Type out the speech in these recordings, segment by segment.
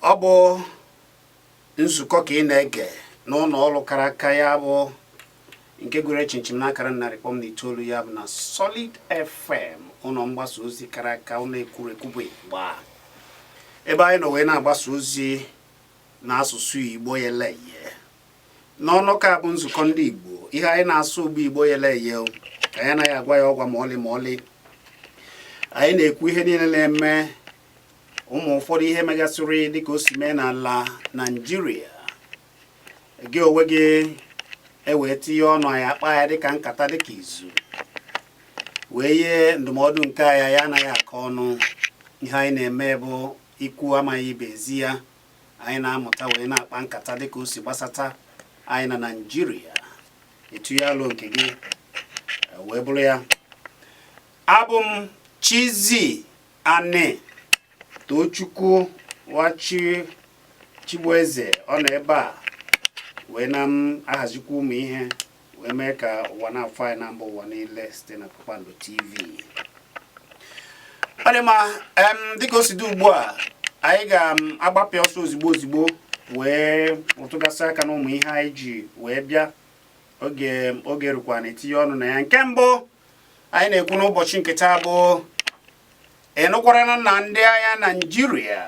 Ọ bụ nzukọ ka ị na-ege n'ụlọ ọrụ kara aka, ya bụ nke gụrụ chinchin n'akara 100.9, ya bụ na Solid FM, ụlọ mgbasa ozi kara aka, ụlọ ekwurekwu bụ Igba, ebe anyị nọ wee na-agbasa ozi n'asụsụ Igbo yeleye. N'ọnụ ka bụ nzukọ ndị Igbo, ihe anyị na-asụ bụ Igbo yeleye. Ka anyị anaghị agwa ya ọgwa ma ọlị ma ọlị. Anyị na-ekwu ihe niile na-eme, ụmụ ụfọdụ ihe megasịrị dịka o si mee n'ala Naịjirịa. Gị onwe gị ewee tinye ọnụ, anyị akpa ya dịka nkata, dịka izu, wee nye ndụmọdụ nke anyị. Ya anaghị akọ ọnụ. Ihe anyị na-eme bụ ikwu amaghị ibe ezi ya. Anyị na-amụta wee na-akpa nkata dịka o si gbasata anyị na Naịjirịa. Etu ya alụ nke gị wee bụrụ ya. Abụ m Chizzy Ani Tochukwu Wachi Chibueze. Ọ nọ ebe a wee na m ahazikwa ụmụ ihe wee mee ka ụwa na-afụ anyị na mba ụwa niile site na Kpakpando TV. Ọ dị mma. Dịka o si dị ugbu a, anyị ga-agbapịa ọsọ ozigbo ozigbo wee rụtụgasị aka n'ụmụ ihe anyị ji wee bịa. Oge oge rukwa na-etinye ọnụ na ya. Nke mbụ anyị na-ekwu n'ụbọchị nke taa bụ, ị nụkwara na ndị agha Naịjirịa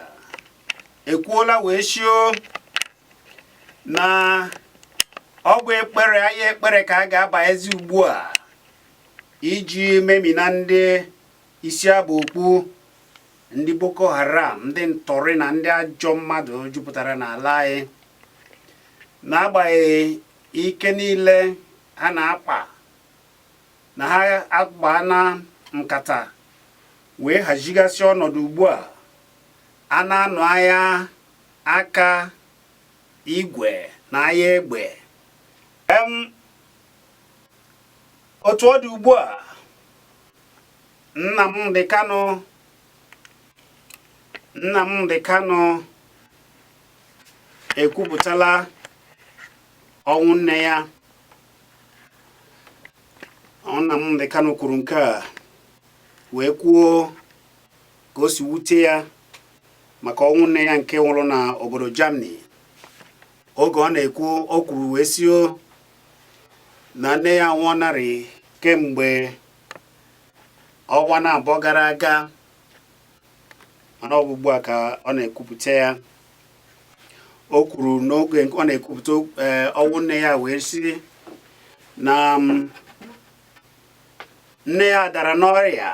ekwuola wee shio na ọ bụ ekpere agha ekpere ka a ga-abanyezi ugbu a iji memina ndị isi abụ okpu ndị Boko Haram, ndị ntọrị na ndị ajọ mmadụ jupụtara n'ala anyị. N'agbanyeghị ike niile ha na-akpa na ha agbaana nkata wee hazigasị ọnọdụ ugbu a, a na-anụ agha aka igwe na agha egbe. Otu ọ dị ugbu a, Nnamdi Kanu ekwupụtala ọnwụ nne ya. Nnamdi Kanu kwuru nke a wee kwuo ka o si wute ya maka ọnwụ nne ya nke nwụrụ na obodo Germany. Oge ọ na-ekwu, o kwuru wee sio na nne ya nwụọnarị kemgbe ọnwa na 2 gara aga, mana ọ bụ ugbu a ka ọ na-ekwupụta ya. O kwuru n'oge ọ na-ekwupụta ọnwụ nne ya wee sị na nne ya dara n'ọrịa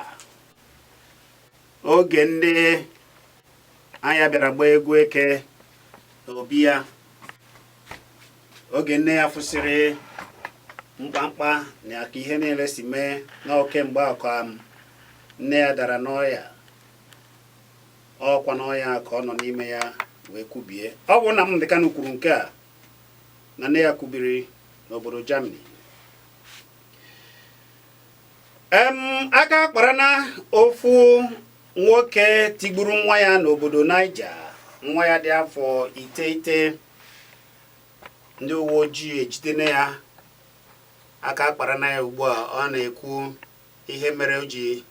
oge ndị anya bịara gbaa egwu eke n'obi ya. Oge nne ya fụsịrị mkpamkpa na ka ihe niile si mee n'oke mgbe ka nne ya dara n'ọrịa, ọkwa n'ọya ka ọ nọ n'ime ya wee kwubie. Ọ bụ Nnamdi Kanu kwuru nke a na nne ya kwubiri n'obodo Germany. Aka kpara na ofu nwoke tigburu nwa ya n'obodo Niger, nwa ya dị afọ 9. Ndị uwe ojii ejidena ya. Aka kpara na ya ugbu a. Ọ na-ekwu ihe mere o ji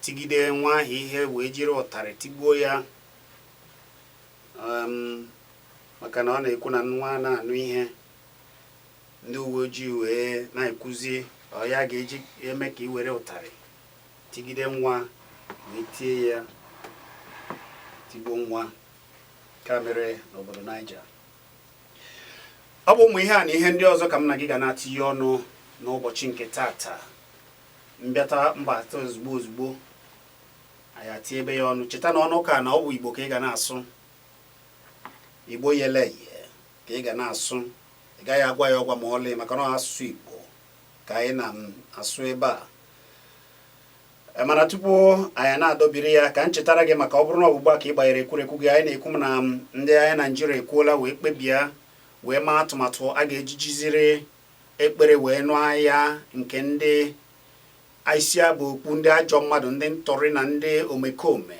tigide nwa ahụ ihe wee jiri ụtarị tigbuo ya, maka na ọ na-ekwu na nwa na-anụ ihe. Ndị uwe ojii wee na-ekwuzi ọ ya ga-eji eme ka ị were ụtarị tigide nwa wee tie ya, tigbuo nwa ka mere n'obodo Niger. Ọ bụ ụmụ ihe a na ihe ndị ọzọ ka m na gị ga na-atinye ọnụ n'ụbọchị nke tata. Mbịata mbata ozugbo ozugbo, anyị atie ebe ya ọnụ. Cheta na ọnụ ka na ọ bụ Igbo ka ị ga na-asụ, Igbo yele eye ka ị ga na-asụ. Ị gaghị agwa ya ọgwa ma ọlị, maka na ọ asụsụ Igbo ka anyị na-asụ ebe a. Mana tupu anyị na-adọbiri ya, ka m chetara gị, maka ọ bụrụ na ọgbụgba ka ị gbanyere ekwurekwu gị, anyị na-ekwu m na ndị agha Naịjirịa ekwuola wee kpebie wee maa atụmatụ a ga-eji jiziri ekpere wee nụọ agha nke ndị isi abụ okpu, ndị ajọ mmadụ, ndị ntọrị na ndị omekome,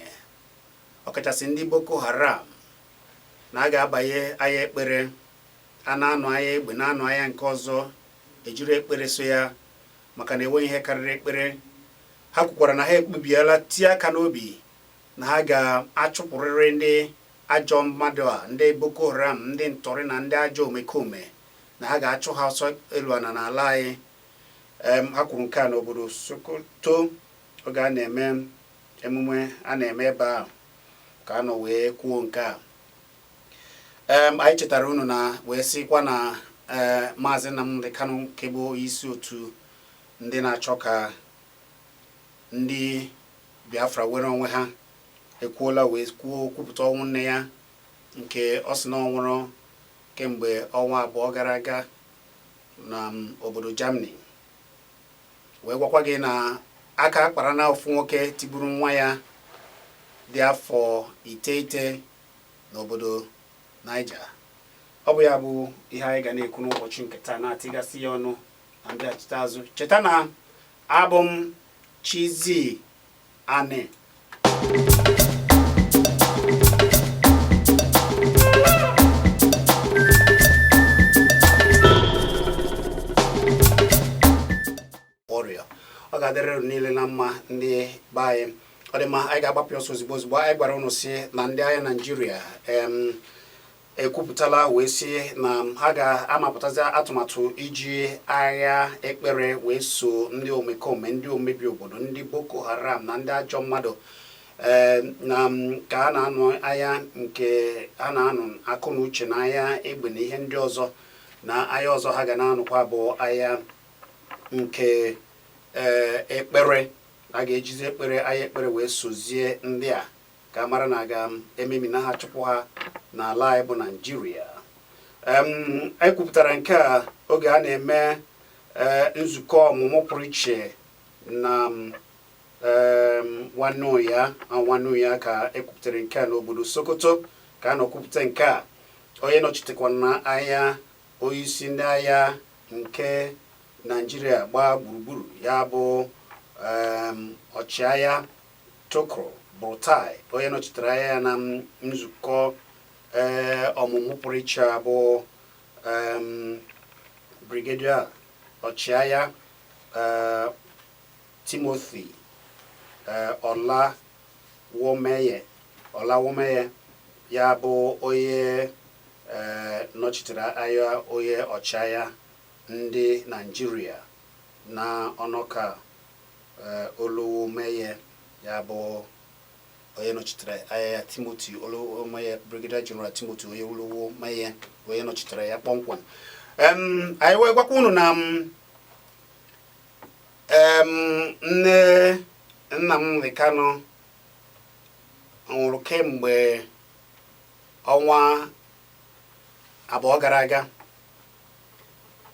ọkachasị ndị Boko Haram, na a ga-abanye agha ekpere. A na-anụ agha egbe, na-anụ agha nke ọzọ, ejiri ekpere so ya, maka na enweghị ihe karịrị ekpere. Ha kwukwara na ha ekpebiela, tie aka n'obi na ha ga-achụpụrịrị ndị Ajọ mmadụ a, ndị Boko Haram, ndị ntọrị na ndị ajọ omekome, na ha ga-achụ ha ọsọ elu ana n'ala anyị. Ha kwuru nke a n'obodo Sokoto oge a na-eme emume a na-eme ebe ahụ ka a nọ wee kwuo nke a. Anyị chetara unu na wee sịkwa na ee Maazị Nnamdi Kanu, nke bụ isi otu ndị na-achọ ka ndị Biafra were onwe ha, ekwuola wee kwuo kwupụta ọnwụ nne ya, nke ọ sị na ọ nwụrụ kemgbe ọnwa 2 gara aga na obodo Germany, wee gwakwa gị na aka akpara na ofu nwoke tigburu nwa ya dị afọ 9 n'obodo Niger. Ọ bụ ya bụ ihe anyị ga na-ekwu n'ụbọchị nke taa, na-atịgasị ya ọnụ na mbịachite azụ. Cheta na abụ m Chizzy Ani. Ọrịa ọ ga-adịrịrị unu niile na mma, ndị be anyị. Ọ dị mma, anyị ga-agbapụ ọsọ ozugbo ozugbo. Anyị gwara unu si na ndị agha Naijiria ekwupụtala wee sị na ha ga-amapụtazi atụmatụ iji agha ekpere wee so ndị omekome, ndị omebi obodo, ndị Boko Haram na ndị ajọ mmadụ, na ka a na-anụ agha nke a na-anụ akụ na uche na agha egbe na ihe ndị ọzọ, na agha ọzọ ha ga na-anụkwa bụ agha nke ekpere. A ga-ejizi ekpere, agha ekpere, wee sozie ndị a ka a mara na aga ememi na ha chụpụ ha n'ala anyị bụ Naijiria. E kwupụtara nke a oge a na-eme nzukọ ọmụmụ pụrụ iche na nwanne ya ka ekwupụtara nke a n'obodo Sokoto ka a nọ kwupụta nke a. Onye nọchitekwana anya onyeisi ndị agha nke Naijiria gbaa gburugburu, ya bụ ọchịagha Tukur Buratai, onye nọchitere anya ya na nzukọ ee ọmụmụ pụrụ iche a bụ Brigadier ọchịagha Timothy Ọlawomeye, ya bụ onye nọchitere anya onye ọchịagha ndị Naijiria na ọnọka Olowomeye, ya bụ onye nọchitere anya ya, Timothy Olowomeye, Brigadier General Timothy onye Olowomeye, onye nọchitere ya kpọmkwem. Anyị wee gwakwa unu na nne Nnamdi Kanu nwụrụ kemgbe ọnwa 2 gara aga.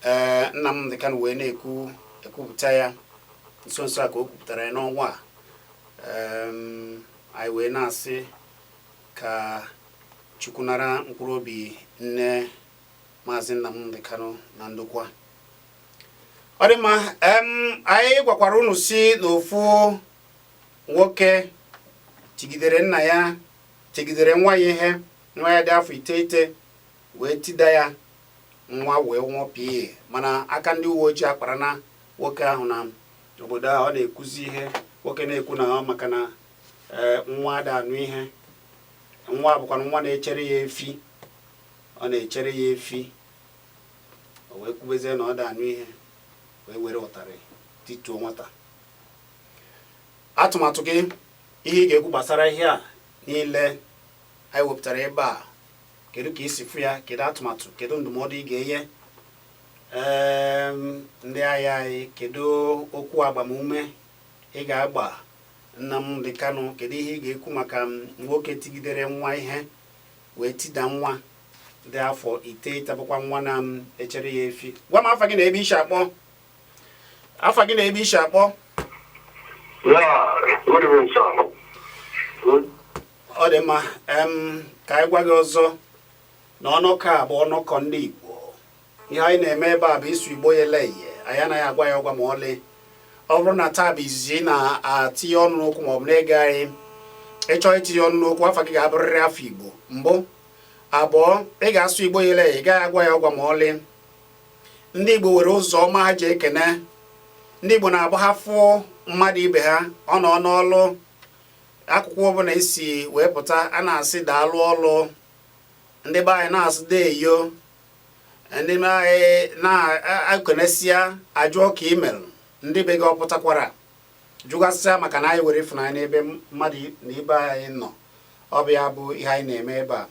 Ee, Nnamdi Kanu wee na-ekwu ekwupụta ya nso nso a ka o kwupụtara ya n'ọnwa a. Anyị wee na-asị ka Chukwu nara mkpụrụ obi nne Maazị Nnamdi Kanu na ndokwa. Ọ dị mma. Anyị gwakwara unu si n'ofu nwoke tigidere nna ya, tigidere nwa ya ihe, nwa ya dị afọ 9, wee tida ya, nwa wee nwụọ pie, mana aka ndị uwe ojii akpara na nwoke ahụ na obodo ahụ. Ọ na-ekwuzi ihe nwoke na-ekwu na ọ maka na ee nwa ada anụ ihe, nwa bụkwa nwa na-echere ya efi, ọ na-echere ya efi. O wee kwubezie na ọ da anụ ihe, wee were ụtarị tituo nwata. Atụmatụ gị, ihe ị ga-ekwu gbasara ihe a niile anyị wepụtara ebe a, kedu ka isi fụ ya? Kedu atụmatụ, kedu ndụmọdụ ị ga-enye ndị agha anyị? Kedu okwu agbamume ị ga-agba Nnamdi Kanu? Kedu ihe ị ga-ekwu maka nwoke tigidere nwa ihe wee tida nwa dị afọ 9, bụkwa nwa na-echere ya efi? Gwa m afa gị na ebe isi akpọ. Afa gị na ebe isi akpọ. Yeah, good evening, sir. Good. Ọ dị mma. Ka anyị gwa gị ọzọ na ọnụkọ a bụ ọnụkọ ndị Igbo. Ihe anyị na-eme ebe a bụ ịsụ Igbo yele eye. Anyị anaghị agwa ya ọgwa ma ọlị. Ọ bụrụ na taa bụ izizi ị na-atinye ọnụ n'okwu maọbụ na-ege anyị, ịchọọ itinye ọnụ n'okwu, afa gị ga-abụrịrị afọ Igbo mbụ. Abụọ, ị ga-asụ Igbo yele eye, ị gaghị agwa ya ọgwa ma ọlị. Ndị Igbo nwere ụzọ ọma ha ji ekene. Ndị Igbo na-abụ ha fụọ mmadụ ibe ha, ọ nọ n'ọlụ. Akụkụ ọbụla isi wee pụta, a na-asị daalụ ọlụ. Ndị be anyị na-asị deeyo. Ndị be anyị na-ekenesịa, ajụọ ka imelụ, ndị be gị ọ pụtakwara, jụgasịa, maka na anyị were ịfụnanya n'ebe mmadụ na ibe anyị nọ. Ọ bụ ya bụ ihe anyị na-eme ebe a.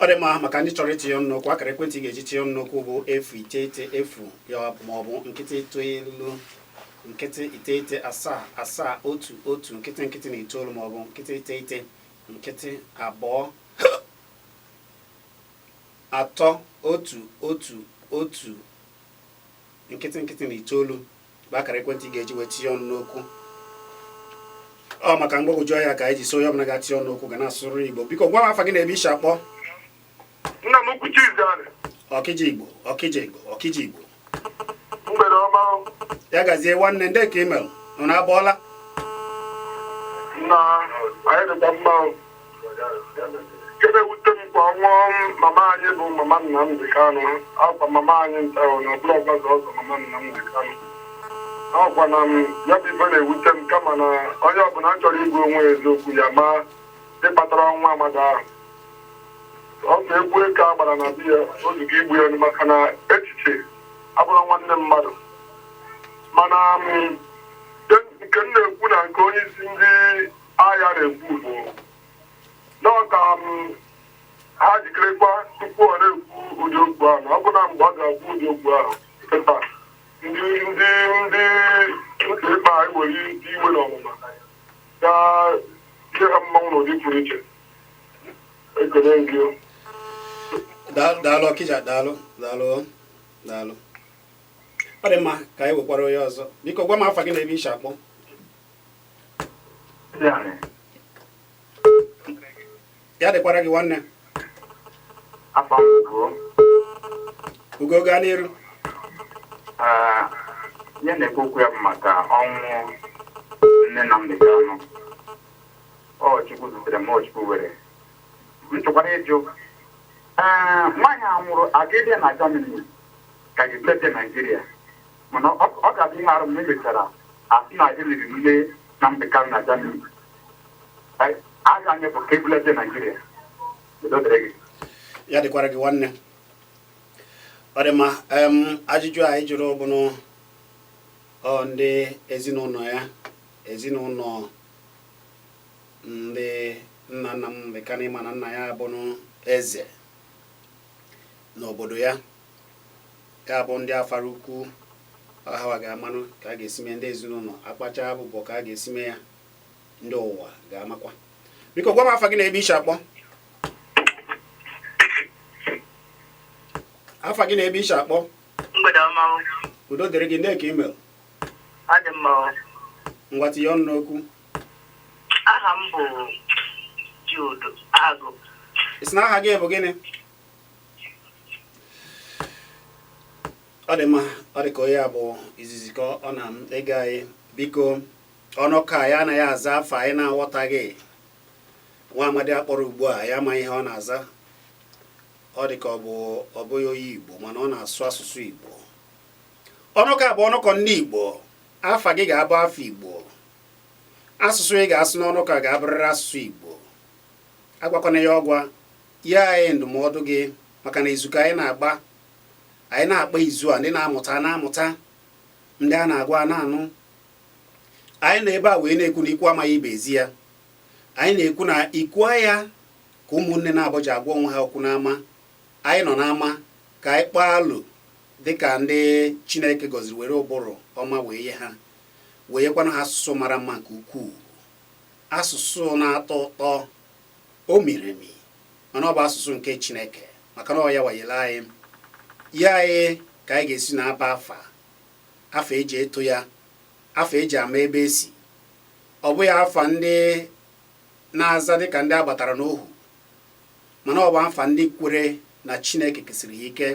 Ọ dị mma. Maka ndị chọrọ itinye ọnụ n'okwu, akara ekwentị ị ga-eji tinye ọnụ n'okwu bụ 090 ya maọbụ 0 9 9 7 7 1 1 0 0 9 maọbụ 0 9 0 2 3 1 1 1 0 0 9 bụ akara ekwentị ị ga-eji wee tinye ọnụ n'okwu. Ọ maka mgbagwoju anya ka anyị ji so onye ọbụla ga-atinye ọnụ n'okwu ga na-asụrụ Igbo. Biko gwa m afa gị na ebe isi akpọ. Nna m ukwu Chizzy. Ọkịja Igbo, Ọkịja Igbo, Ọkịja Igbo. Mgbede ọma. Ya gazie, nwanne. Ndị ka email nọ na abọọla. Na anyị dịkwa mma. Nke na-ewute m kwa ọnwa mama anyị bụ mama Nnamdi Kanu, akwa mama anyị nta na ọbụla ọgbaza ọzọ mama Nnamdi Kanu, ọkwa na m ya bụ ife na-ewute m, kama na onye ọbụla chọrọ igbu onwe ya eziokwu ya ma ịkpatara ọnwa amada ahụ. Ọ bụ egwu eke a gbara na biya ozugo igbu ya, maka na echiche abụrụ nwanne mmadụ. Mana nke m na-ekwu na nke onye isi ndị agha na-ekwu bụ na ọ ka m ha jikerekwa tupu ọ na-ekwu ụdị okwu ahụ, na ọ bụ na mgbe ọ ga-ekwu ụdị okwu ahụ kịta, ndị ntị ịkpa ewere iwe na ọnụma gaa tie ha mmanwụ n'ụdị pụrụ iche. Ekele gị. Daalụ Ọkịja, daalụ, daalụ, daalụ. Ọ dị mma. Ka anyị wekwara onye ọzọ. Biko gwa m afa gị na ebe isi akpọ. Anyị. Ya dịkwara gị, nwanne. Afọ m bụ Ugo, gaa n'iru. Ee, ihe na-ekwu okwu ya bụ maka ọnwụ nne Nnamdi Kanu. Ọ Chukwu zutere m, ọ Chukwu were. M chọkwara ịjụ, ee, nwaanyị a nwụrụ aga na Germany ka ga-ebulete Naijiria, mana ọ ga-abụ ihe arụ mgbe emechara asị na eliri nne Nnamdi Kanu na Germany. Agha anyị bụ ka ebulete Naijiria. Udo dịrị gị. Ya dịkwara gị, nwanne. Ọ dị mma. Ajụjụ anyị jụrụ bụ nụ, ọ ndị ezinụlọ ya, ezinụlọ ndị nna nna m Kanu, ịma na nna ya bụnụ eze n'obodo ya, ya bụ ndị afara ukwu, ọhawa ga-amanụ ka a ga-esi mee. Ndị ezinụlọ akpacha abụbọ ka a ga-esi mee ya, ndị ụwa ga-amakwa. Biko gwa m afa gị na ebe isi akpọ. Afa gị na ebe isi akpọ. Mgbede ọma. Udo dịrị gị. Ndị ka email. Adị mma. Ngwa, tinye ọnụ n'okwu. Aha m bụ Jude Agụ. Ị sị na aha gị bụ gịnị? Ọ dị mma. Ọ dị ka onye a bụ izizi ka ọ na-ege anyị. Biko, ọnụ ka ya anaghị aza afa anyị na-aghọtaghị. Nwa amadi akpọrọ ugbu a ya amaghị ihe ọ na-aza. Ọ dị ka ọ bụ ọ bụghị onye Igbo, mana ọ na-asụ asụsụ Igbo. Ọnụka bụ ọnụkọ ndị Igbo. Afa gị ga-abụ afa Igbo, asụsụ ị ga-asụ n'ọnụka ga-abụrịrị asụsụ Igbo. Agwakwana ya ọgwa ya anyị ndụmọdụ gị, maka na izu ka anyị na-agba, anyị na-akpa izu a, ndị na-amụta na-amụta, ndị a na-agwa na-anụ. Anyị nọ ebe a wee na-ekwu na ikwu amaghị ibe ezi ya. Anyị na-ekwu na ikwu ya ka ụmụnne na-abụja agwa onwe ha okwu n'ama. Anyị nọ n'ama ka anyị kpaa alụ dịka ndị Chineke gọziri, were ụbụrụ ọma wee nye ha, wee nyekwanụ ha asụsụ mara mma nke ukwuu, asụsụ na-atọ ụtọ, o miri emi, mana ọ bụ asụsụ nke Chineke, maka na ọ ya wanyere anyị ya, anyị ka anyị ga-esi na-aba afa, afa eji eto ya, afa eji ama ebe esi. Ọ bụghị afa ndị na-aza dịka ndị agbatara n'ohu, mana ọ bụ afa ndị kwere na Chineke kesịrị ya ike.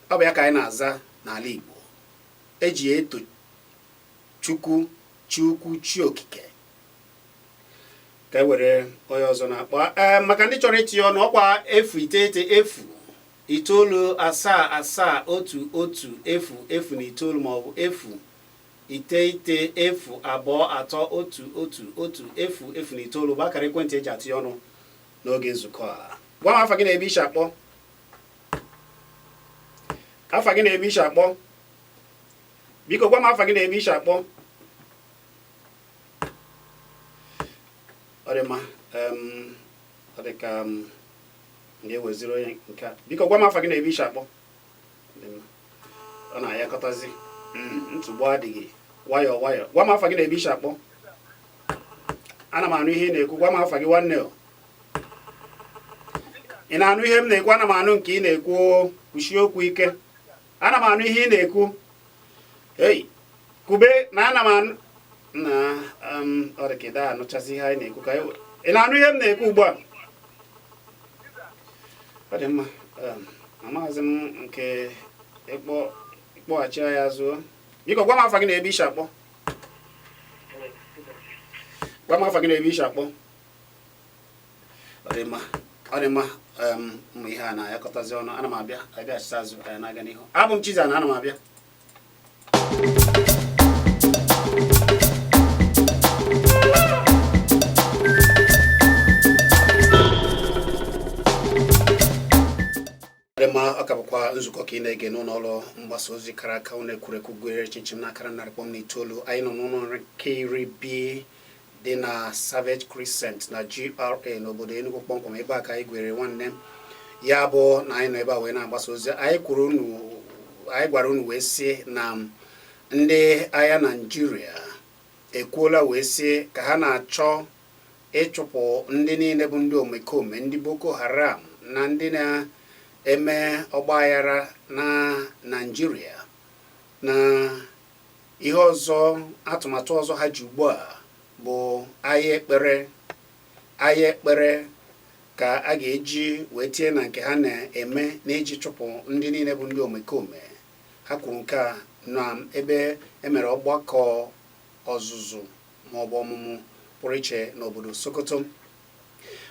Ọ bụ ya ka anyị na-aza n'ala Igbo, eji eto Chukwu, chi ukwu, chi okike. Ka e were onye ọzọ na-akpọ. Ee, maka ndị chọrọ itinye ọnụ, ọkwa 090 097 7 1 1 0 0 9 maọbụ 0 9 0 2 3 1 1 1 0 0 na 9 bụ akara ekwentị eji atụnye ọnụ n'oge nzukọ a. Gwa m afa gị na ebe i si akpọ. Afa gị na ebe i si akpọ. Biko gwa m afa gị na ebe i si akpọ. Ọ dị mma, ọ dị ka m ga-eweziri onye nke a. Biko gwa m afa gị na ebe i si akpọ. Ọ na-ayakọtazi. Nsogbu adịghị, nwayọọ nwayọọ. Gwa m afa gị na ebe i si akpọ. Ana m anụ ihe ị na-ekwu. Gwa m afa gị, nwanne. O ị na-anụ ihe m na-ekwu? Ana m anụ nke ị na-ekwu. Kwuchie okwu ike. Ana m anụ ihe ị na-ekwu. Ei, kwube na ana m anụ na ọ dị ka ị da anụchazi ihe anyị na-ekwu. Ka ị na-anụ ihe m na-ekwu ugbu a? Ọ dị mma. Amaghịzi m nke ịkpọghachi ya azụ. Biko gwa m afa gị na ebe i si akpọ. Gwa m afa gị na ebe i si akpọ. Ọ dị mma, ọ dị mma. Ụmụ ihe a na-ayakọtazi ọnụ. Ana m abịa, abịa achịcha azụ anyị na-aga n'ihu. Abụ m Chiza na ana m abịa. Dị mma, ọ ka bụkwa nzukọ ka ị na-ege n'ụlọ ọrụ mgbasa ozi kara aka ụlọ ekwurekwu gụnyere chinchin n'akara 100.9. Anyị nọ n'ụlọ nri nke iri B dị na Savage Crescent na GRA n'obodo Enugu, kpọmkwem ebe a ka anyị gwere nwanne ya bụ na anyị nọ ebe a wee na-agbasa ozi. Anyị kwuru unu, anyị gwara unu wee sị na ndị agha Naịjirịa ekwuola wee sị ka ha na-achọ ịchụpụ ndị niile bụ ndị omekome, ndị Boko Haram na ndị na-eme ọgbaghara na Naịjirịa. Na ihe ọzọ, atụmatụ ọzọ ha ji ugbu a bụ agha ekpere. Agha ekpere ka a ga-eji wee tie na nke ha na-eme n'iji chụpụ ndị niile bụ ndị omekome. Ha kwuru nke a na ebe emere ọgbakọ ọzụzụ maọbụ ọmụmụ pụrụ iche n'obodo Sokoto,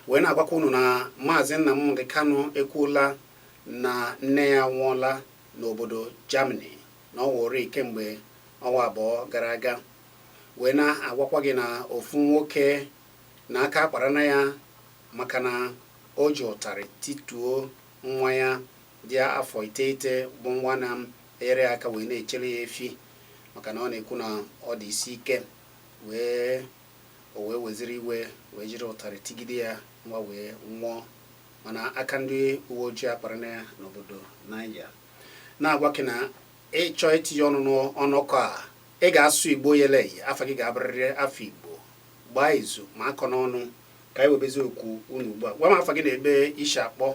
wee na-agwakwa unu na Maazị Nnamdi Kanu ekwuola na nne ya nwụọla n'obodo Germany, na ọ nwụrụ kemgbe ọnwa 2 gara aga, wee na-agwakwa gị na ofu nwoke na aka akpara na ya maka na o ji ụtarị tituo nwa ya dị afọ 9 bụ nwa na-enyere ya aka wee na-echere ya efi, maka na ọ na-ekwu na ọ dị isi ike, wee o wee weziri iwe wee jiri ụtarị tigide ya, nwa wee nwụọ. Mana aka ndị uwe ojii akpara na ya n'obodo Niger. Na-agwa gị na ịchọ itinye ọnụ n'ọnụkọ a, ị ga-asụ Igbo yele eye. Afa gị ga-abụrịrị afa Igbo. Gbaa izu ma akọ n'ọnụ ka anyị webezi okwu unu ugbu a. Gwa m afa gị na ebe i si akpọ.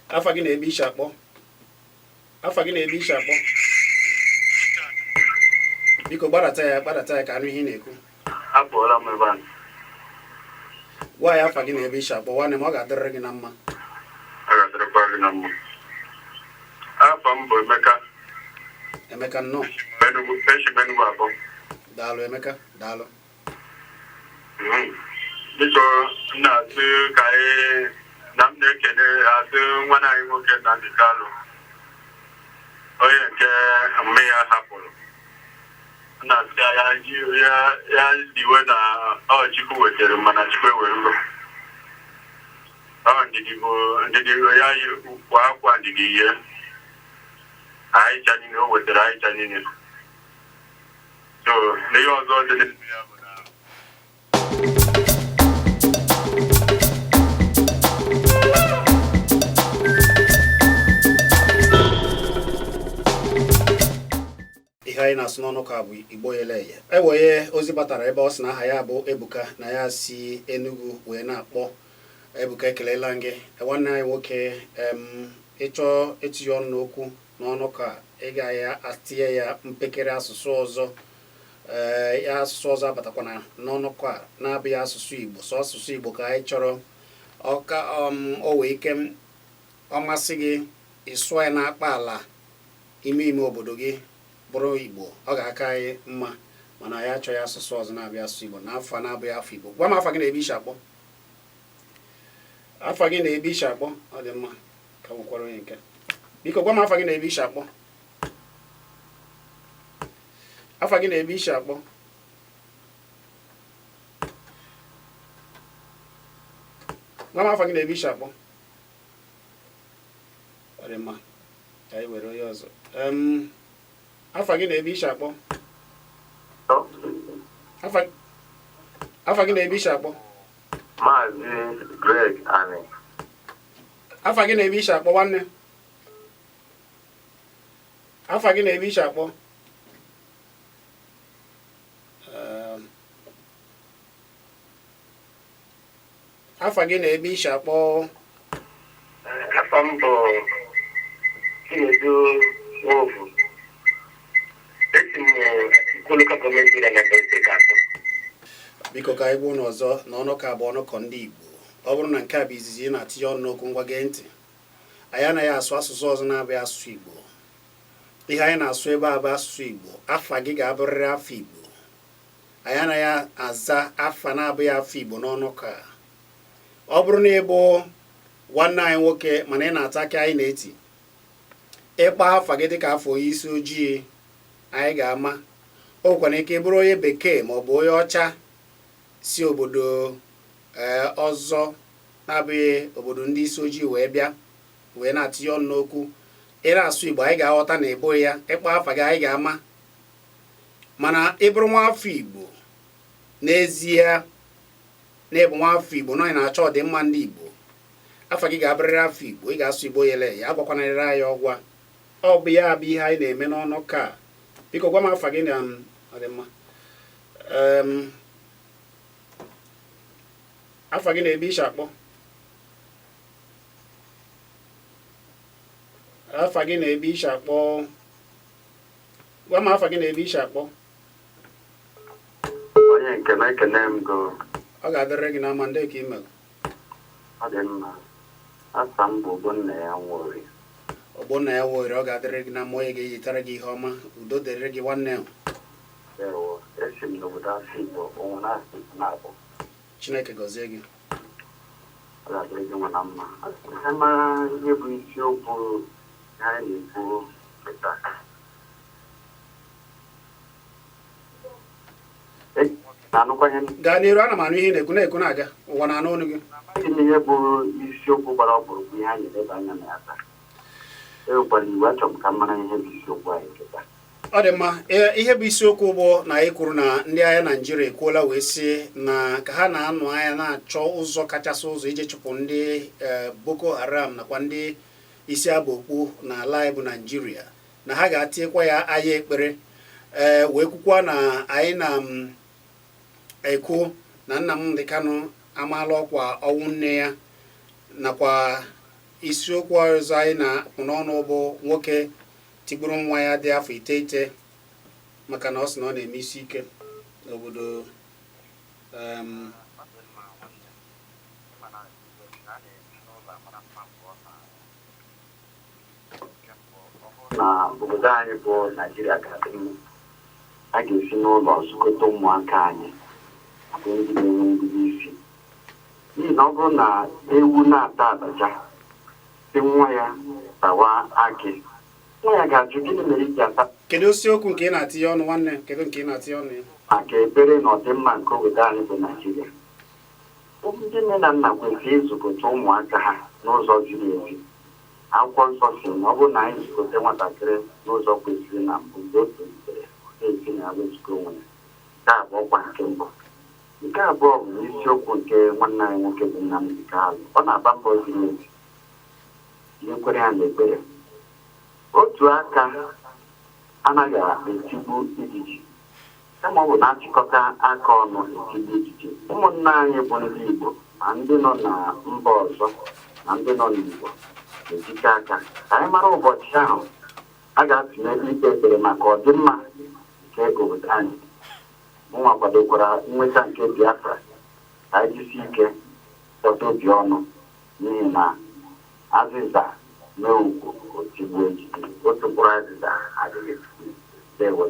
Afa gị na ebe i si akpọ. Afa gị na ebe i si akpọ. Biko gbadata ya, gbadata ya ka anụ ihe ị na-ekwu. Apụọla m ebe a. Gwa ya afa gị na ebe i si akpọ, nwanne m. Ọ ga-adịrịrị gị na mma. Ọ ga-adịrịkwa gị na mma. Afa m bụ Emeka. Emeka, nnọọ. Enugu, esi m Enugu akpọ. Daalụ, Emeka, daalụ. Biko, m na-asị ka anyị na m na-ekele asị nwanne anyị nwoke Nnamdi Kanu, onye nke mme ya hapụrụ. M na-asị ya ya ya diwe na ọ Chukwu wetara, mana Chukwu ewerugo. Ọ ndidi bụ ndidi ya, kwa akwa ndidi ihe anyị cha niile o wetara anyị cha niile. So n'ihe ọzọ dị n'elu ya bụ na Ihe anyị na-asụ n'ọnụ ka bụ Igbo yele eye. Eweye ozi batara ebe ọ sị na aha ya bụ Ebuka, na ya si Enugu wee na-akpọ. Ebuka, ekelela gị, nwanne anyị nwoke. Ịchọọ itinye ọnụ n'okwu n'ọnụ ka ị gaghị atinye ya mpekere asụsụ ọzọ. Ee, ya asụsụ ọzọ abatakwana n'ọnụ ka na-abụghị asụsụ Igbo. Sọ asụsụ Igbo ka anyị chọrọ. Ọka o wee ike ọ masị gị ịsụọ ya n'akpa ala ime ime obodo gị, bụrụ Igbo, ọ ga-aka anyị mma. Mana anyị achọghị asụsụ ọzọ na-abịa asụsụ Igbo na afa na-abụghị afa Igbo. Gwa m afa gị na ebe i si akpọ. Afa gị na ebe i si akpọ. Ọ dị mma, ka nwekwara onye nke. Biko gwa m afa gị na ebe i si akpọ. Afa gị na ebe isi akpọ? Gwa m afa gị na ebe isi akpọ. Ọ dị mma, ka anyị were onye ọzọ. Afa gị na ebe isi akpọ? Afa gị na ebe isi akpọ? Maazị Greg Ani. Afa gị na ebe isi akpọ, nwanne? Afa gị na ebe isi akpọ? Afa gị na ebe isi akpọ? Afa m bụ Chinedu Nwovu. Esi m Ikwo Local Government Area na Ebonyi Steeti akpọ. Biko, ka anyị gbuo n'ọzọ na ọnụkọ abụọ, ọnụkọ ndị Igbo. Ọ bụrụ na nke a bụ izizi ị na-atinye ọnụ n'okwu, ngwa, gee ntị. Anyị anaghị asụ asụsụ ọzọ na-abụghị asụsụ Igbo. Ihe anyị na-asụ ebe a bụ asụsụ Igbo. Afa gị ga-abụrịrị afa Igbo. Anyị anaghị aza afa na-abụghị afa Igbo n'ọnụkọ a. Ọ bụrụ na ị bụ nwanne anyị nwoke mana ị na-ata aka anyị na-eti ịkpa afa gị dịka afọ onye isi ojii, anyị ga-ama. O nwekwara ike ịbụrụ onye bekee ma ọ bụ onye ọcha si obodo ee ọzọ na-abụghị obodo ndị isi ojii wee bịa wee na-atinye ọnụ n'okwu. Ị na-asụ Igbo, anyị ga-aghọta na ịbụghị ya. Ịkpọ afa gị, anyị ga-ama. Mana ị bụrụ nwa afọ Igbo n'ezie, na ịbụ nwa afọ Igbo na ị na-achọ ọdịmma ndị Igbo, afa gị ga-abụrịrị afọ Igbo. Ị ga-asụ Igbo yele ya, agwakwanarịrị anyị ọgwa. Ọ bụ ya bụ ihe anyị na-eme n'ọnụ ka. Biko, gwa m afa gị na ọ dị mma. Afa gị na ebe isi akpọ? Afa gị na ebe isi akpọ? Gwa m afa gị na ebe isi akpọ. Onye nke m, ekene m go. Ọ ga-adịrị gị na mma. Ndị ka email. Ọ dị mma. Afa m bụ Ogbonna ya Nwori. Ogbonna ya Nwori, ọ ga-adịrị gị na mma. Onye ga-eyitara gị ihe ọma. Udo dịrị gị, nwanne. Ewo, esi m n'obodo Afikpo, onwe na Afikpo na-abụ. Chineke gọzie gị. Ọ ga-adịrị gị nwa na mma. Ihe mara ihe bụ isiokwu anyị na-ekwu kịta. Na-anụkwa ihe m? Gaa n'iru, ana m anụ ihe ị na-ekwu, na-ekwu na-aga. Ụwa na-anụ olu gị. Amaghị m ihe bụ isiokwu gbara ọkpụrụkpụ ihe anyị na-eleba anya na ya taa. Ewekwara iwe, achọrọ m ka m mara ihe bụ isiokwu anyị kịta. Ọ dị mma. Ee, ihe bụ isiokwu bụ na anyị kwuru na ndị agha Naijiria ekwuola wee sị na ka ha na-anụ anya na-achọ ụzọ kachasị ụzọ iji chụpụ ndị Boko Haram nakwa ndị isi aba okpu n'ala anyị bụ Naijiria, na ha ga-atinyekwa ya anya ekpere, ee, wee kwukwa na anyị na ekwu na Nnamdi Kanu amaala ọkwa ọnwụ nne ya, nakwa isiokwu ọzọ anyị na-akpụ n'ọnụ bụ nwoke tigburu nwa ya dị afọ 9 maka na ọ sị na ọ na-eme isi ike n'obodo. Ọ dị mma, nwanne. Ịma na a na-esi n'ụlọ amara mma mgbe ọ na nke mbụ ọ bụrụ Na obodo anyị bụ Naijiria ga-adị mma, a ga-esi n'ụlọ zụkọta ụmụaka anyị bụ ndị na-enwe nrube isi, n'ihi na ọ bụrụ na ewu na-ata abacha sị nwa ya tawa akị, nwa ya ga-ajụ, "Gịnị mere iji ata?" Kedu isiokwu nke ị na-atinye ọnụ, nwanne? Kedu nke ị na-atinye ọnụ ya? Maka ekpere na ọdịmma nke obodo anyị bụ Naijiria, ndị nne na nna kwesịrị ịzụkọta ụmụaka ha n'ụzọ ziri ezi. Akwụkwọ nsọ si na ọ bụrụ na anyị zụkọta nwatakịrị n'ụzọ kwesịrị na mbụ, mgbe o tolitere, ọ ga-esi na ya wezụga onwe ya. Nke a bụ ọkwa nke mbụ. Nke abụọ bụ n'isiokwu nke nwanne anyị nwoke bụ Nnamdi Kanu. Ọ na-agba mbọ ziri ezi, nyekwere ya n'ekpere. Otu aka anaghị etigbu ijiji, kama ọ bụ na-achịkọta aka ọnụ etigbu ijiji. Ụmụnne anyị bụ ndị Igbo, ma ndị nọ na mba ọzọ na ndị nọ n'Igbo, na-ejikọ aka ka anyị mara ụbọchị ahụ a ga-atụnye ikpe ekpere maka ọdịmma nke obodo anyị. Mụnwa kwadokwara nnweta nke Biafra. Ka anyị jisi ike kpọta obi ọnụ, n'ihi na azịza mee ugwu otigbuo ejiji, otu mkpụrụ azịza adịghị etigbu. Ndewo.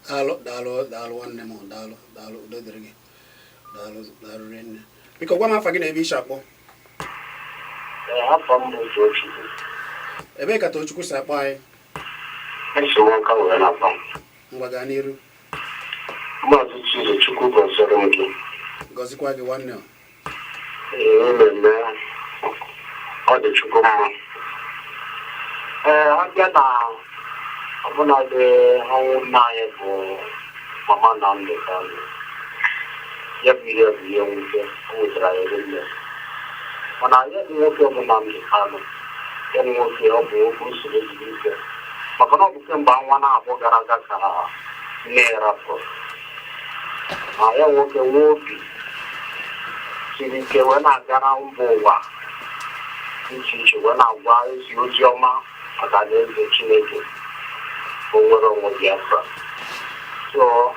Daalụ, daalụ, daalụ, nwanne m. Daalụ, daalụ. Udo dịrị gị. Daalụ, daalụ rinne. Biko, gwa m afa gị na ebe isi akpọ. Afọ m bụ Tochukwu. Ebee ka Tochukwu si akpọ anyị? Esi m Ọka wee na-akpọ. Ngwa, gaa n'iru. Maazị Chizo, Chukwu gọziere m gị. Gọzikwa gị, nwanne m. Ee, na-eme ọ dị Chukwu mma. Ee, abịa na ọbụnadị ọnwụ nna anyị bụ Mama Nnamdi Kanu, ya bụ ihe bụ ihe mwute o nwetara ya rinne. Mana ya bụ nwoke bụ Nnamdi Kanu, ya bụ nwoke, ọ bụ nwoke usoro ezigbo ike, maka na ọ bụ kemgbe ọnwa na-abụọ gara aga ka nne ya rapụrụ. Ma ya nwoke nwee obi siri ike wee na-aga na mba ụwa dị iche iche wee na-agwa ezi ozi ọma maka alaeze Chineke bụ nwere onwe Biafra. So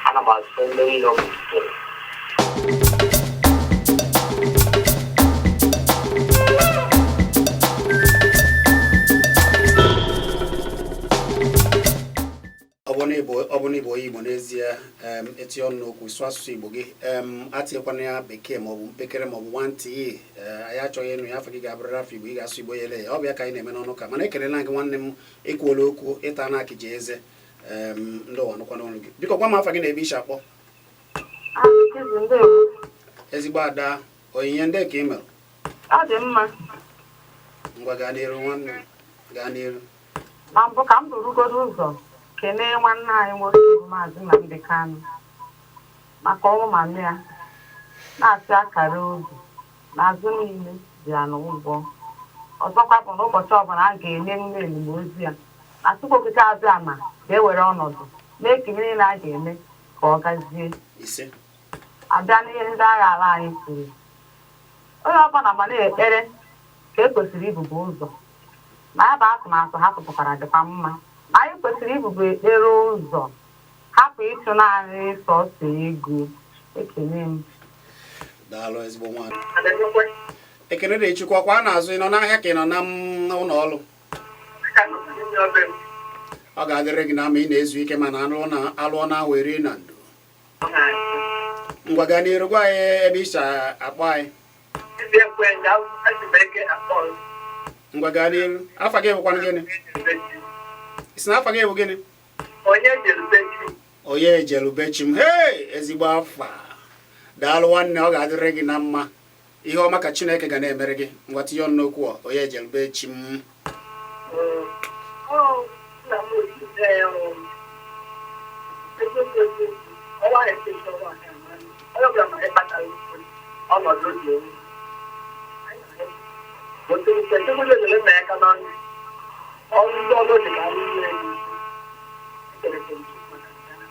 ana m asị ndị niile o metụtara. Ọ bụ na ịbụ onye Igbo n'ezie, etinye ọnụ n'okwu, sụọ asụsụ Igbo gị, atinyekwana ya bekee maọbụ mpekere maọbụ nwantị. Anyị achọghị ịnụ ya. Afọ gị ga-abụrịrị afọ Igbo, ị ga-asụ Igbo yele ya. Ọ bụ ya ka anyị na-eme n'ọnụ ka mana ekelela gị, nwanne m. Ekwuola okwu ịta na akịja eze. Ndị ụwa nụkwa n'ọnụ gị. Biko gwa m afa gị na ebe ishi akpọ. Chizi, ndewo. Ezigbo ada Onyinye, ndị ka ị mere? Ọ dị mma. Ngwa, gaa n'iru, nwanne m, gaa n'iru. Na mbụ, ka m burugodo ụzọ kelee nwanne anyị nwoke bụ Maazị Nnamdi Kanu maka ọnwụ mama ya, na-asị akara obi n'azụ niile dị ya n'ụgwọ. Ọzọkwa bụ na ụbọchị ọbụla a ga-eme emume elimozu ya, na Chukwu Okike Abịa ma ga-ewere ọnọdụ mee ka ihe niile a ga-eme ka ọ gazie. Ise. Abịa n'ihe ndị agha ala anyị kwuru, onye ọbụla ma na-ekpere ka e kwesịrị ibubo ụzọ na ya bụ atụmatụ ha tụpụtara dịkwa mma, na anyị kwesịrị ibubo ekpere ụzọ, hapụ ịchụ naanị sọsọ ego. Ekene m. Daalụ, ezigbo nwaanyị. Ekene dị Chukwu. Ọkwa a na-azụ, ị nọ n'ahịa ka ị nọ na ụlọ ọrụ? Ọ ga-adịrị gị na ma ị na-ezu ike, mana alụọ na alụọ na ahụ eri na ndo. Ngwa, gaa n'iru, gwa anyị ebe ị si akpọ anyị. Ngwa, gaa n'iru. Afa gị bụkwanụ gịnị? Ị sị na afa gị bụ gịnị? Onye jerubechi. Onye ejelubechi m. Hei, ezigbo afa. Daalụ, nwanne. Ọ ga-adịrị gị na mma. Ihe ọma ka Chineke ga na-emere gị. Ngwa, tinye ọnụ n'okwu a. Onye ejelubechi m. Ọ nna m osite ya eziokwu, eziokwu, ọnwa na-echechi ọnwa a na-ama. Onye ọbụla ma ịkpatara ọnọdụ obi ewu. Otu nke Chukwu lelere nna ya ka n'ọnụ ọrụ ndị ọrụ dị ka anyị niile dị isi. Ekelere m Chukwu maka nke ahụ.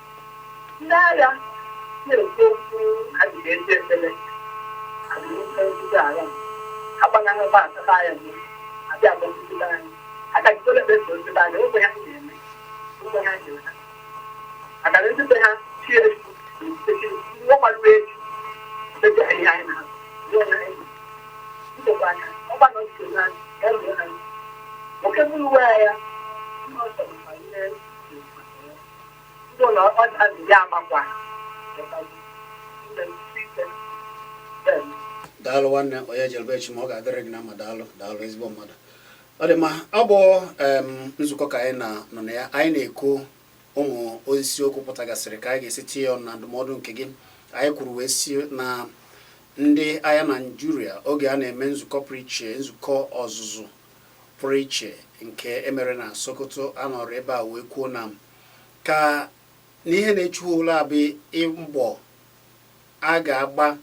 Ndị agha na-ekwu okwu adịghị ezi ekpere adịghị ndị agha agbanaghị asata ya mgbe abịa agbagide anyị agagidere ekpe so ndị be anyị ogbe ha ga-eme ogbe ha ga-eme agara ndị be ha chi echi nwekwarụ echi eji ihe anyị na-azụ ihe anyị ntụkwa aka ọgba na ntụ na elu ha nwoke bụrụ uwe ya ndị ọzọ bụkwa ihe ndị ụlọ ọ dị ya amakwa. Daalụ, nwanne onye ejelubechi ma ọ ga-adịrị gị na mma. Daalụ, daalụ, ezigbo mmadụ. Ọ dị mma. Ọ bụ nzukọ ka anyị na-nọ na ya. Anyị na-ekwu ụmụ isiokwu pụtagasịrị ka anyị ga-esi tinye ọnụ na ndụmọdụ nke gị. Anyị kwuru wee si na ndị agha Naijiria, oge a na-eme nzukọ pụrụ iche, nzukọ ọzụzụ pụrụ iche nke emere na Sokoto, anọrọ ebe a wee kwuo na ka n'ihe na-echu ha ụlọ abụ mbọ a ga-agba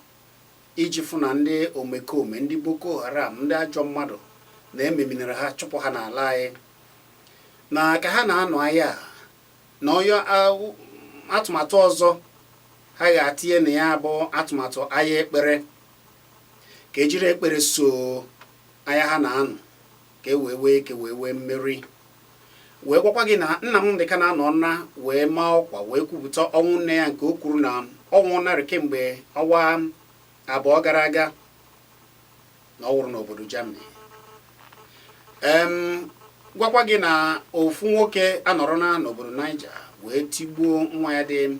iji fụ na ndị omekome, ndị Boko Haram, ndị ajọ mmadụ na-ememinara ha, chụpụ ha n'ala anyị, na ka ha na-anọ ahịa na onye atụmatụ ọzọ ha ga-atinye na ya bụ atụmatụ ahịa ekpere, ka ejiri ekpere so anya ha na-anọ, ka e wee wee ka wee wee mmeri. Wee gwakwa gị na Nnamdị Kanu anọ na wee maa ọkwa wee kwupụta ọnwụ nne ya, nke o kwuru na ọ nwụnarị kemgbe ọnwa 2 gara aga, na ọ nwụrụ n'obodo Germany. Gwakwa gị na ofu nwoke anọrọ na n'obodo Niger wee tigbuo nwa ya dị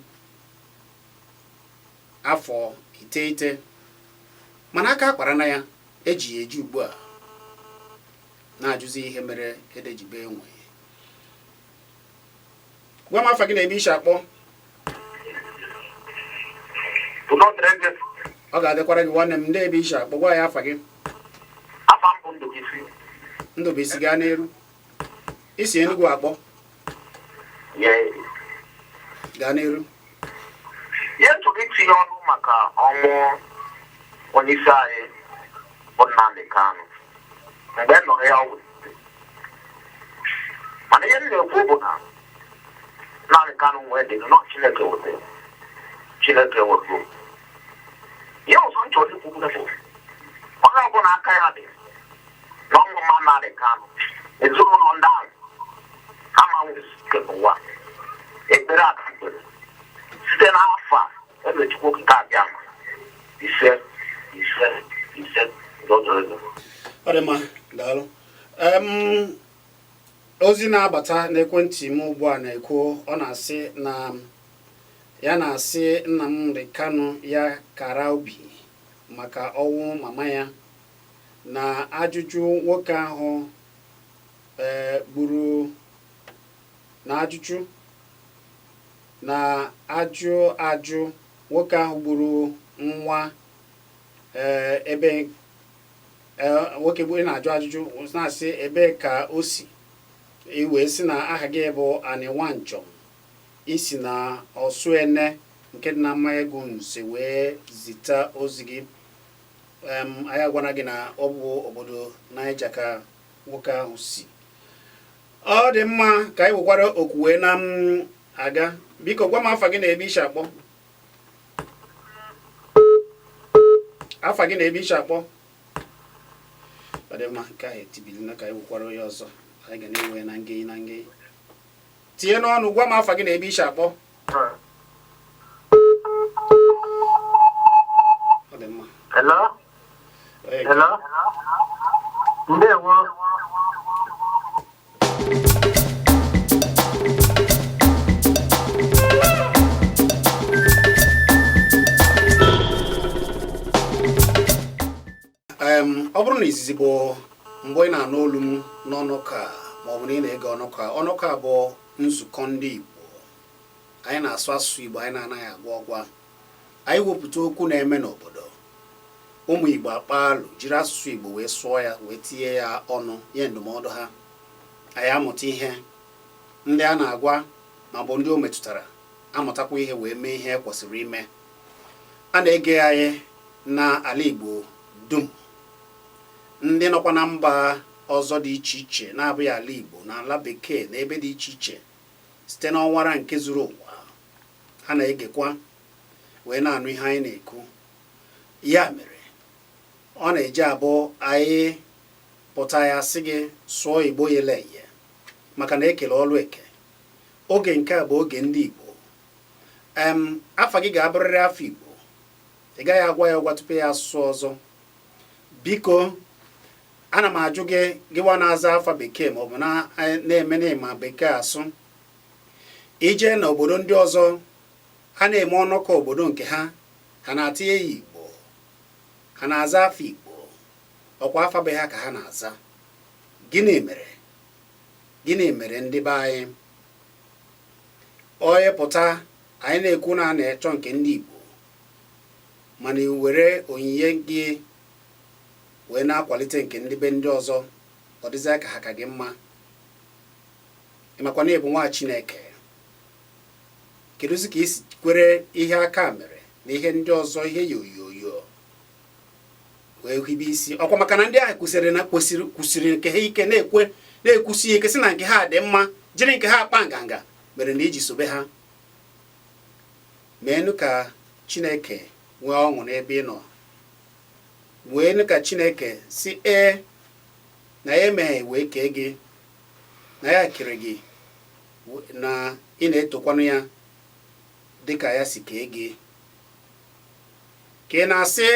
afọ 9, mana aka akpara na ya, eji ya eji ugbu a, na-ajụzi ihe mere edejibe enwe. Gwa m afa gị na ebe ishi akpọ. Udo dịrị gị. Ọ ga-adịkwara gị, nwanne m. Ndị ebe ishi akpọ, gwa ya afa gị. Afa m bụ Ndụbụisi. Ndụbụisi, gaa n'elu. Isi Enugu akpọ? Ye. Gaa n'elu. Ihe m chọrọ itinye ọnụ maka ọnwụ onye isi anyị bụ Nnamdi Kanu. Mgbe m nụrụ ya, ọ wutere. Mana ihe m na-ekwu bụ na Nnamdi Kanu nwee dị nnọọ, Chineke wetere. Chineke wepụrụ. Ihe ọzọ m chọrọ ikwu bụ onye ọbụla aka ya dị n'ọnwụ ma Nnamdi Kanu, ezinụlọ ndị ahụ ama nwezi n'ụwa. Ekpere aka mkpere site n'afọ a, eze Chukwu Okike abịa ma ise, ise, ise. Udo dịrị gị. Ọ dị mma, daalụ. Ozi na-abata n'ekwentị m ugbu a na-ekwu, ọ na-asị na ya na-asị Nnamdi Kanu ya kara obi maka ọnwụ mama ya, na ajụjụ nwoke ahụ gburu, na ajụjụ na ajụ ajụ nwoke ahụ gburu nwa ebe nwoke gburu na-ajụ ajụjụ, na-asị ebe ka o si i wee sị na aha gị bụ Aniwanjom, isi na Ọsụene nke dị na Mma Nze wee zite ozi gị. Anyị agwana gị na ọ bụ obodo Naija ka nwoke ahụ si. Ọ dị mma, ka anyị wekwara okwu wee na m aga. Biko gwa m afa gị na ebe ishi akpọ. Afa gị na ebe ishi akpọ. Ọ dị mma, nke ahụ etibili na ka anyị wekwara onye ọzọ. Anyị ga na-enwe na ngei na ngei. Tinye n'ọnụ, gwa m afa gị na ebe ishi akpọ. Ọ dị mma. Hello? Onye nke- Hello? Ndewo. Ọ bụrụ na izizi bụ mgbe ị na-anụ olu m n'ọnụ ka, ma ọ bụ na ị na-ege ọnụ ka, ọnụ ka bụ nzukọ ndị Igbo. Anyị na-asụ asụsụ Igbo, anyị na-anaghị agwa ọgwa. Anyị wepụta okwu na-eme n'obodo, ụmụ Igbo akpaalụ jiri asụsụ Igbo wee sụọ ya, wee tinye ya ọnụ, nye ndụmọdụ ha. Anyị amụta ihe ndị a na-agwa, ma bụ ndị o metụtara amụtakwa ihe wee mee ihe e kwesịrị ime. A na-ege anyị n'ala Igbo dum, ndị nọkwa na mba ọzọ dị iche iche na-abụghị ala Igbo, na ala Bekee na ebe dị iche iche, site n'ọnwara nke zuru ụwa, ha na-egekwa wee na-anụ ihe anyị na-ekwu. Ya mere ọ na-eji abụ anyị pụta ya sị gị sụọ Igbo yele eye, maka na ekele ọlụ eke. Oge nke a bụ oge ndị Igbo. Afa gị ga-abụrịrị afọ Igbo. Ị gaghị agwa ya ọgwa tupu ya asụsụ ọzọ. Biko, ana m ajụ gị, gịwa na-aza afa Bekee maọbụ na-eme na bekee asụ, ije n'obodo ndị ọzọ ha na-eme ọnụkọ obodo nke ha, ha na-atinye ya Igbo, ha na-aza afa Igbo, ọkwa afa be ha ka ha na-aza. Gịnị mere? Gịnị mere ndị be anyị onye pụta, anyị na-ekwu na a na-echọ nke ndị Igbo, mana i were onyinye gị wee na-akwalite nke ndị be ndị ọzọ, ọ dịzịa ka ha ka gị mma? Ịmakwa na ịbụ nwa Chineke. Kedụzi ka isi kwere ihe aka mere na ihe ndị ọzọ, ihe yoyoyo wee hibe isi? Ọkwa maka na ndị ahụ kwụsịrị na kwesịrị kwụsịrị nke ha ike, na-ekwe na-ekwusi ike sị na nke ha dị mma, jiri nke ha akpa nganga, mere na iji sobe ha. Meenụ ka Chineke nwee ọṅụ n'ebe ị nọ. Weenụ ka Chineke si ee na ya emeghe wee kee gị, na ya kere gị, na ị na-etokwanụ ya dịka ya si kee gị. Ka ị na-asị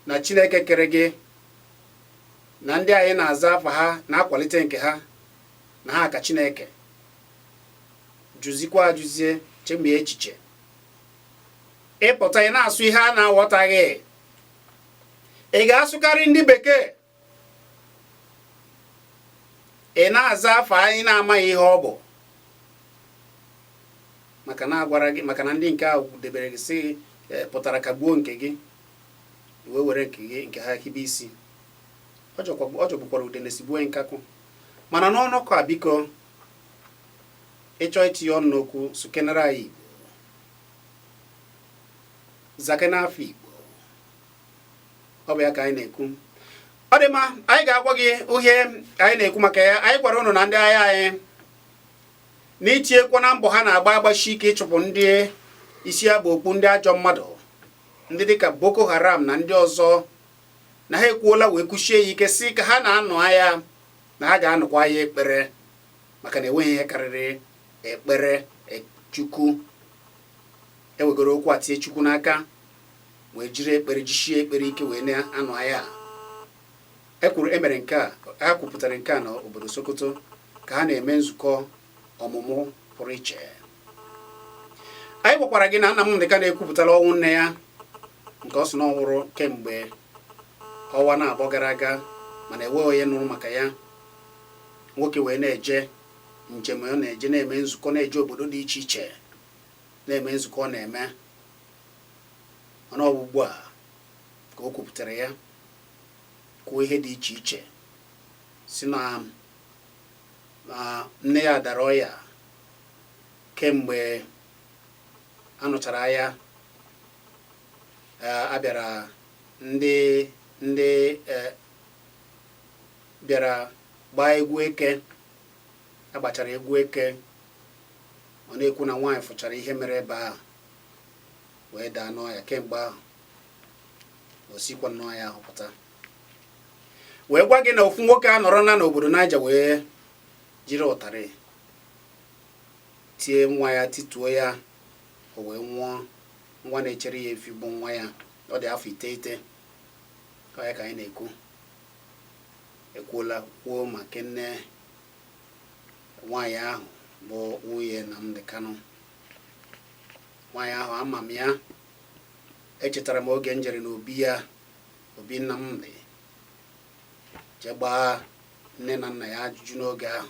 na Chineke kere gị na ndị anyị na-aza afa ha na-akwalite nke ha, na ha ka Chineke. Jụzikwa ajụzie, chemie echiche. Ịpụta, ị na-asụ ihe a na-aghọtaghị. Ị ga-asụkarị ndị Bekee, ị na-aza afa anyị na-amaghị ihe ọ bụ, maka na agwara gị, maka na ndị nke ahụ debere gị sị Pụtara kagbuo nke gị wee were nke gị nke ha hibe isi. Ọ jọgbukwara udene sigbuo nkakwu. Mana n'ọnọkọ a, biko, ịchọọ itinye ọnụ n'okwu, sụkenere anyị Igbo, zake n'afọ Igbo. Ọ bụ ya ka anyị na-ekwu. Ọ dị mma, anyị ga-agwa gị uhie anyị na-ekwu maka ya. Anyị gwara unu na ndị agha anyị na itinyekwa na mbọ ha na-agba agbashi ike ịchụpụ ndị isi agba okpu, ndị ajọ mmadụ, ndị dịka Boko Haram na ndị ọzọ, na ha ekwuola wee kwuchie ya ike, si ka ha na-anụ agha na ha ga-anụkwa ya ekpere, maka na enweghị ihe karịrị ekpere. Chukwu ewegoro okwu a tie Chukwu n'aka, wee jiri ekpere, jisie ekpere ike wee na-anụ agha. E kwuru emere nke a, ha kwupụtara nke a n'obodo Sokoto ka ha na-eme nzukọ ọmụmụ pụrụ iche. Anyị gwakwara gị na Nnamdị Kanu ekwupụtala ọnwụ nne ya, nke ọ sị na ọ nwụrụ kemgbe ọnwa na-abụọ gara aga, mana enweghị onye nụrụ maka ya. Nwoke wee na-eje njem, ọ na-eje na-eme nzukọ, na-eje obodo dị iche iche na-eme nzukọ ọ na-eme. Mana ọ bụ ugbu a ka o kwupụtara ya, kwuo ihe dị iche iche, si na nne ya dara ọya kemgbe anụchara ya. A bịara ndị bịara gbaa egwu eke, agbachara egwu eke. Ọ na-ekwu na nwaanyị fụchara ihe mere ebe ahụ wee daa n'ọya. Kemgbe ahụ o sikwa n'ọya ahụ pụta. Wee gwa gị na ofu nwoke a nọrọ na n'obodo Niger wee jiri ụtarị tie nwa ya, tituo ya, o wee nwụọ. Nwa na-echere ya efi bụ nwa ya, ọ dị afọ 9. Ọ ya ka anyị na-ekwu. Ekwuola kwuo maka nne nwaanyị ahụ bụ nwunye Nnamdi Kanu. Nwaanyị ahụ, ama m ya. Echetara m oge m jere n'obi ya, obi Nnamdi, jee gbaa nne na nna ya ajụjụ n'oge ahụ.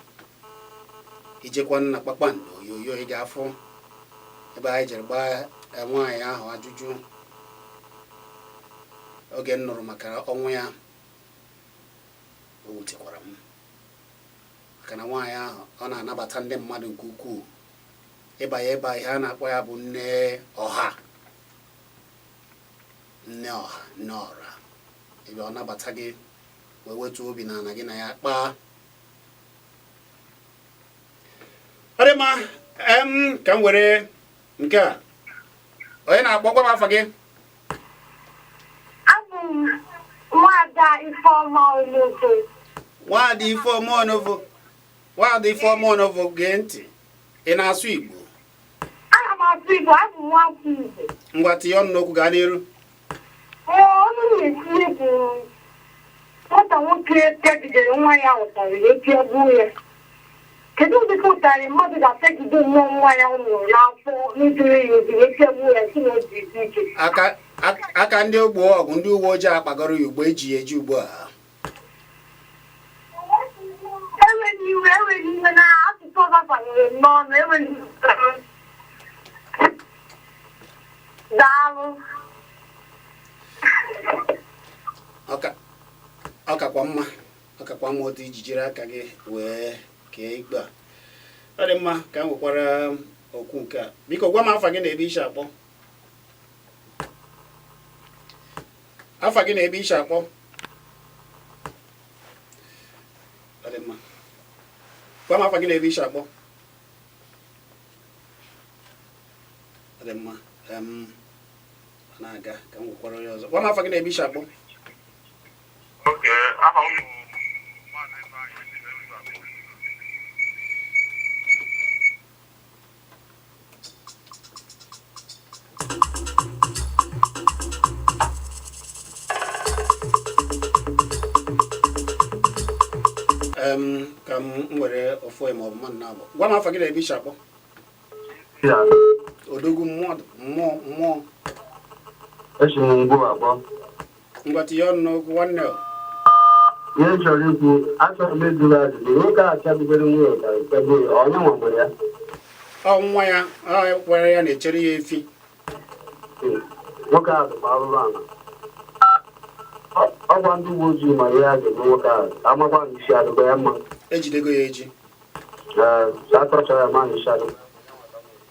Ijekwa nna kpakpando onyonyo, ị ga-afụ ebe anyị jere gbaa nwaanyị ahụ ajụjụ oge m nụrụ maka ọnwụ ya. O wutekwara m, maka na nwaanyị ahụ, ọ na-anabata ndị mmadụ nke ukwuu. Ịbanye ebe a, ihe a na-akpọ ya bụ nne ọha, nne ọha, nne ọra. Ebe ọ nabata gị wee wetuo obi n'ala gị na ya kpaa. Ọ dị mma. Ka m were nke a. Onye na-akpọ? Gwa m afa gị. Abụ m Nwaada Ifeọma Onovo. Nwaada Ifeọma Onovo, Nwaada Ifeọma Onovo, gee ntị. Ị na-asụ Igbo? Ana m asụ Igbo, abụ m nwafọ Igbo. Ngwa, tinye ọnụ n'okwu, gaa n'iru. Ee, ọnụ m na-etinye bụ nwata nwoke pịagidere nwa ya ụtarị wee pịagbuo ya. Kedu ụdịka ụtarị mmadụ ga-apịagide nnọọ nwa ya ọ mụrụ n'afọ n'ijuru ya ozi wee pịagbuo ya, si na o ji isi ike? Aka ndị ogbo ọgụ, ndị uwe ojii akpagoro ya ugbo, eji ya eji ugbu a. Enweghị iwe, enweghị iwe na asụsụ ọzọ banyere m n'ọnụ. Enweghị iwe. Daalụ. Ọ kakwa mma, ọ kakwa mma otu iji jiri aka gị wee kee ikpe a. Ọ dị mma. Ka m nwekwara okwu nke a. Biko, gwa m afa gị na ebe ishi akpọ. Afa gị na ebe ishi akpọ. Ọ dị mma. Gwa m afa gị na ebe ishi akpọ. Ọ dị mma. Ọ na-aga. Ka m nwekwara onye ọzọ. Gwa m afa gị na ebe ishi akpọ. Okay, aha m bụ Maazị Ifeanyị Chinedu Akpọ. Ka m were ofu onye ma ọ bụ mmadụ na-abụ. Gwa m afa gị na ebe ishi akpọ. Ya, Odogwu mmadụ, mmụọ mmụọ. Esi m ngwo akpọ. Ngwa, tinye ọnụ n'okwu, nwanne o. Ihe m chọrọ ikwu, achọrọ m ịjụ gị ajụjụ. Nwoke a chagidere nwunye ụtarị pịagbuo ya, onye nwe nwere ya? Ọ nwa ya, ọ kwere ya na-echere ya efi. Nwoke a dịkwa arụrụ ala. Ọgwa ndị uwe ojii ma ihe a ga-eme nwoke a, amakwa na isi adịkwa ya mma. Ejidego ya eji. Ee, atọchara ya ma na isi adịkwa.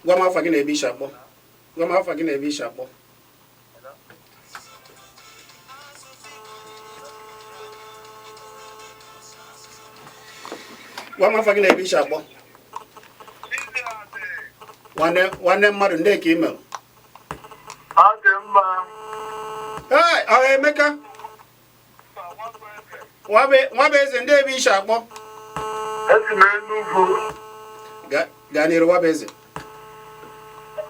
Gwa m afa gị na ebe ishi akpọ. Gwa m afa gị na ebe ishi akpọ. Gwa m afa gị na ebe ishi akpọ. Nwanne mmadụ, ndị ka email. Ọ dị mma. Ee, ọ Emeka. Nwa bụ eze, ndị ebe ishi akpọ. Esi m Enugwu. Gaa n'iru, nwa bụ eze.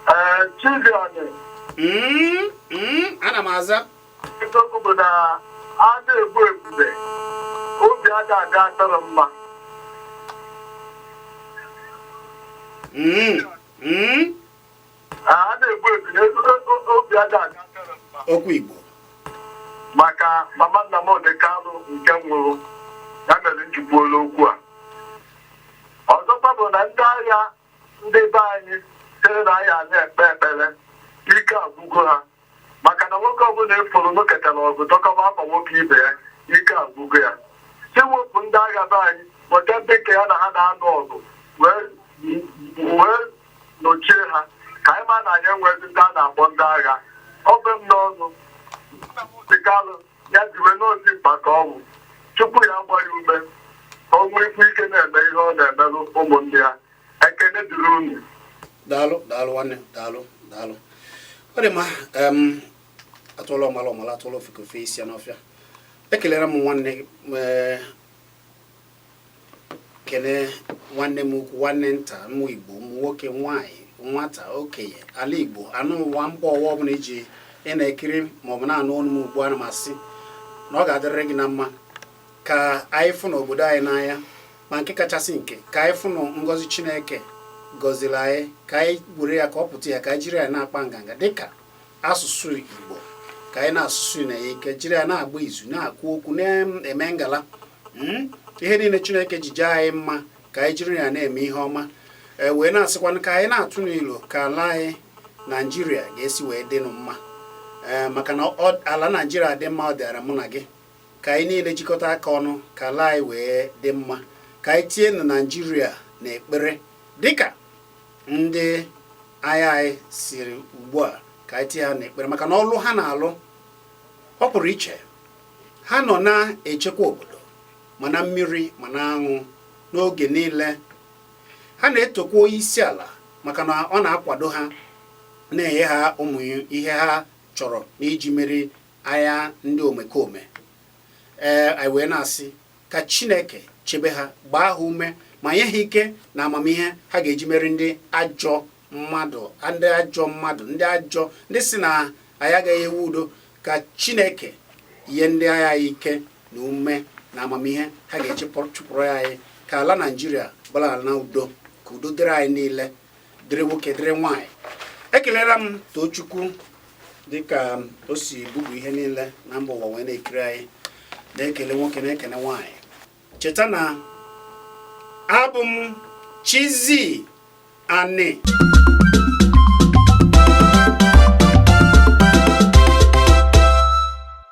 Ee, Chiziani. Ana m aza. Eziokwu bụ na a na-egbu ebube, obi ada aga atọrọ mma. A na-egbu ebube, obi ada aga atọrọ mma. Okwu Igbo. Maka mama Nnamdi Kanụ nke nwụrụ, ya mere njikwuola okwu a. Ọzọkwa bụ na ndị agha ndị be anyị sịrị na anyị a na-ekpe ekpere, ike agwụgo ha, maka na nwoke ọbụla efuru noketara ọgụ dọkọba akwa nwoke ibe ya, ike agwụgo ya. Si wepụ ndị agha be anyị, weta ndị nke ya na ha na-anụ ọgụ wee nochie ha, ka anyị ma na anyị enwezi ndị a na-akpọ ndị agha. Ọ be m n'ọnụ, Nnamdi Kanụ ya jiwe n'ozi mkpa ka ọ bụ Chukwu ya gba ya ume ka o nwee ike na-eme ihe ọ na-emerụ ụmụnne ya. Ekene dịrị unu. Daalụ, daalụ nwanne, daalụ, daalụ. Ọ dị mma. Atụọla ọmala ọmala, atụọla ofeke ofe isi ya n'ọfịa. Ekelere m nwanne, kene nwanne m ukwu, nwanne nta, ụmụ Igbo, ụmụ nwoke, nwaanyị, nwata, okenye, ala Igbo, anụ ụwa, mba ụwa ọbụla iji ị na-ekiri maọbụ na-anụ ọnụ m ugbu a. Na m asị na ọ ga-adịrịrị gị na mma. Ka anyị fụ n'obodo anyị n'anya, ma nke kachasị nke, ka anyị fụ na ngọzi Chineke gọziri anyị, ka anyị were ya ka ọ pụta ya, ka anyị jiri ya na-akpa nganga dịka asụsụ Igbo, ka anyị na-asụsụ na ya ike, jiri ya na-agba izu, na-akwu okwu, na-eme ngala. Ihe niile Chineke ji jee anyị mma, ka anyị jiri ya na-eme ihe ọma. E wee na-asịkwanụ ka anyị na-atụ n'ilu ka ala anyị Naijiria ga-esi wee dịnụ mma, ee, maka na ala Naijiria dị mma, ọ dịara mụ na gị. Ka anyị niile jikọta aka ọnụ ka ala anyị wee dị mma, ka anyị tie na Naijiria na ekpere dịka ndị agha anyị siri ugbu a, ka anyị tie ha n'ekpere, maka na ọlụ ha na-alụ ọ pụrụ iche. Ha nọ na-echekwa obodo, ma na mmiri ma na anwụ, n'oge niile. Ha na-etokwa onye isi ala maka na ọ na-akwado ha, na-enye ha ụmụ ihe ha chọrọ n'iji meri agha ndị omekome. Ee, anyị wee na-asị ka Chineke chebe ha, gbaa ha ume, ma nye ha ike na amamihe ha ga-eji meri ndị ajọ mmadụ, ndị ajọ mmadụ, ndị ajọ ndị si na anyị agaghị ewu udo. Ka Chineke nye ndị agha ya ike na ume na amamihe ha ga-eji chụpụrụ ya anyị, ka ala Naijiria bụrụ ala na udo, ka udo dịrị anyị niile, dịrị nwoke, dịrị nwaanyị. Ekelela m Tochukwu dịka o si bubu ihe niile na mba ụwa wee na-ekiri anyị, na-ekele nwoke, na-ekele nwaanyị. Cheta na abụ m Chizzy Ani.